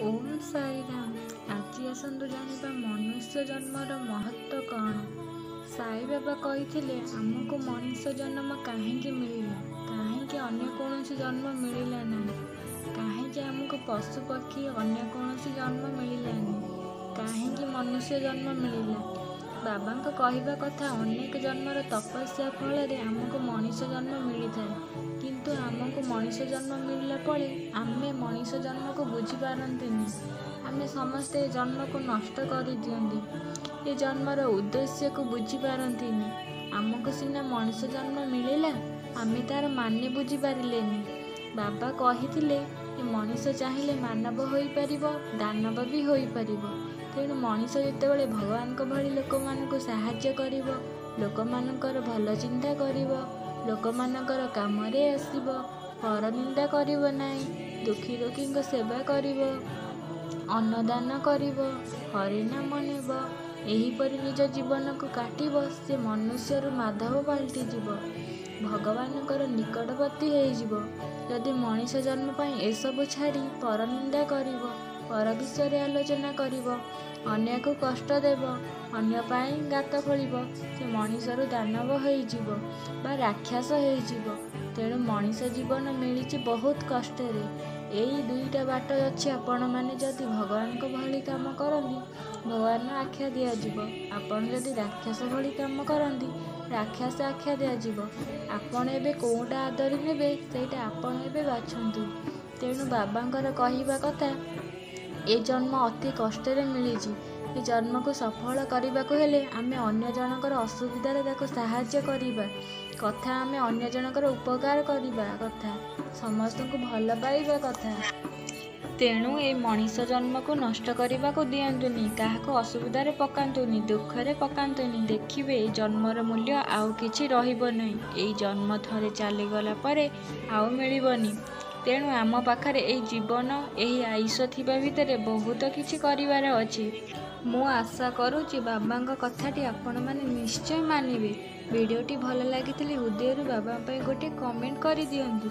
ଓମ୍ ସାଇରାମ। ଆଜି ଆସନ୍ତୁ ଜାଣିବା ମନୁଷ୍ୟ ଜନ୍ମର ମହତ୍ତ୍ୱ କ'ଣ। ସାଇବାବା କହିଥିଲେ, ଆମକୁ ମଣିଷ ଜନ୍ମ କାହିଁକି ମିଳିଲା? କାହିଁକି ଅନ୍ୟ କୌଣସି ଜନ୍ମ ମିଳିଲା ନାହିଁ? କାହିଁକି ଆମକୁ ପଶୁ ପକ୍ଷୀ ଅନ୍ୟ କୌଣସି ଜନ୍ମ ମିଳିଲାନି? କାହିଁକି ମନୁଷ୍ୟ ଜନ୍ମ ମିଳିଲା? ବାବାଙ୍କ କହିବା କଥା, ଅନେକ ଜନ୍ମର ତପସ୍ୟା ଫଳରେ ଆମକୁ ମଣିଷ ଜନ୍ମ ମିଳିଥାଏ। କିନ୍ତୁ ଆମକୁ ମଣିଷ ଜନ୍ମ ମିଳିଲା ପରେ ଆମେ ମଣିଷ ଜନ୍ମକୁ ବୁଝିପାରନ୍ତିନି। ଆମେ ସମସ୍ତେ ଏ ଜନ୍ମକୁ ନଷ୍ଟ କରିଦିଅନ୍ତି। ଏ ଜନ୍ମର ଉଦ୍ଦେଶ୍ୟକୁ ବୁଝିପାରନ୍ତିନି। ଆମକୁ ସିନା ମଣିଷ ଜନ୍ମ ମିଳିଲା, ଆମେ ତା'ର ମାନେ ବୁଝିପାରିଲେନି। ବାବା କହିଥିଲେ, ଏ ମଣିଷ ଚାହିଁଲେ ମାନବ ହୋଇପାରିବ, ଦାନବ ବି ହୋଇପାରିବ। ତେଣୁ ମଣିଷ ଯେତେବେଳେ ଭଗବାନଙ୍କ ଭଳି ଲୋକମାନଙ୍କୁ ସାହାଯ୍ୟ କରିବ, ଲୋକମାନଙ୍କର ଭଲ ଚିନ୍ତା କରିବ, ଲୋକମାନଙ୍କର କାମରେ ଆସିବ, ପରନିନ୍ଦା କରିବ ନାହିଁ, ଦୁଃଖୀ ରୋଗୀଙ୍କ ସେବା କରିବ, ଅନ୍ନଦାନ କରିବ, ହରିନାମ ନେବ, ଏହିପରି ନିଜ ଜୀବନକୁ କାଟିବ, ସେ ମନୁଷ୍ୟରୁ ମାଧବ ପାଲଟିଯିବ, ଭଗବାନଙ୍କର ନିକଟବର୍ତ୍ତୀ ହେଇଯିବ। ଯଦି ମଣିଷ ଜନ୍ମ ପାଇଁ ଏସବୁ ଛାଡ଼ି ପରନିନ୍ଦା କରିବ, ପର ବିଷୟରେ ଆଲୋଚନା କରିବ, ଅନ୍ୟକୁ କଷ୍ଟ ଦେବ, ଅନ୍ୟ ପାଇଁ ଗାତ ଖୋଳିବ, ସେ ମଣିଷରୁ ଦାନବ ହେଇଯିବ ବା ରାକ୍ଷସ ହେଇଯିବ। ତେଣୁ ମଣିଷ ଜୀବନ ମିଳିଛି ବହୁତ କଷ୍ଟରେ। ଏଇ ଦୁଇଟା ବାଟ ଅଛି। ଆପଣମାନେ ଯଦି ଭଗବାନଙ୍କ ଭଳି କାମ କରନ୍ତି, ଭଗବାନ ଆଖ୍ୟା ଦିଆଯିବ। ଆପଣ ଯଦି ରାକ୍ଷସ ଭଳି କାମ କରନ୍ତି, ରାକ୍ଷସ ଆଖ୍ୟା ଦିଆଯିବ। ଆପଣ ଏବେ କେଉଁଟା ଆଦରି ନେବେ, ସେଇଟା ଆପଣ ଏବେ ବାଛନ୍ତୁ। ତେଣୁ ବାବାଙ୍କର କହିବା କଥା, ଏ ଜନ୍ମ ଅତି କଷ୍ଟରେ ମିଳିଛି। ଏ ଜନ୍ମକୁ ସଫଳ କରିବାକୁ ହେଲେ ଆମେ ଅନ୍ୟ ଜଣଙ୍କର ଅସୁବିଧାରେ ତାକୁ ସାହାଯ୍ୟ କରିବା କଥା, ଆମେ ଅନ୍ୟ ଜଣଙ୍କର ଉପକାର କରିବା କଥା, ସମସ୍ତଙ୍କୁ ଭଲ ପାଇବା କଥା। ତେଣୁ ଏ ମଣିଷ ଜନ୍ମକୁ ନଷ୍ଟ କରିବାକୁ ଦିଅନ୍ତୁନି, କାହାକୁ ଅସୁବିଧାରେ ପକାନ୍ତୁନି, ଦୁଃଖରେ ପକାନ୍ତୁନି। ଦେଖିବେ, ଏଇ ଜନ୍ମର ମୂଲ୍ୟ ଆଉ କିଛି ରହିବ ନାହିଁ। ଏଇ ଜନ୍ମ ଥରେ ଚାଲିଗଲା ପରେ ଆଉ ମିଳିବନି। ତେଣୁ ଆମ ପାଖରେ ଏଇ ଜୀବନ, ଏହି ଆୟୁଷ ଥିବା ଭିତରେ ବହୁତ କିଛି କରିବାର ଅଛି। ମୁଁ ଆଶା କରୁଛି ବାବାଙ୍କ କଥାଟି ଆପଣମାନେ ନିଶ୍ଚୟ ମାନିବେ। ଭିଡ଼ିଓଟି ଭଲ ଲାଗିଥିଲେ ହୃଦୟରୁ ବାବାଙ୍କ ପାଇଁ ଗୋଟିଏ କମେଣ୍ଟ କରିଦିଅନ୍ତୁ।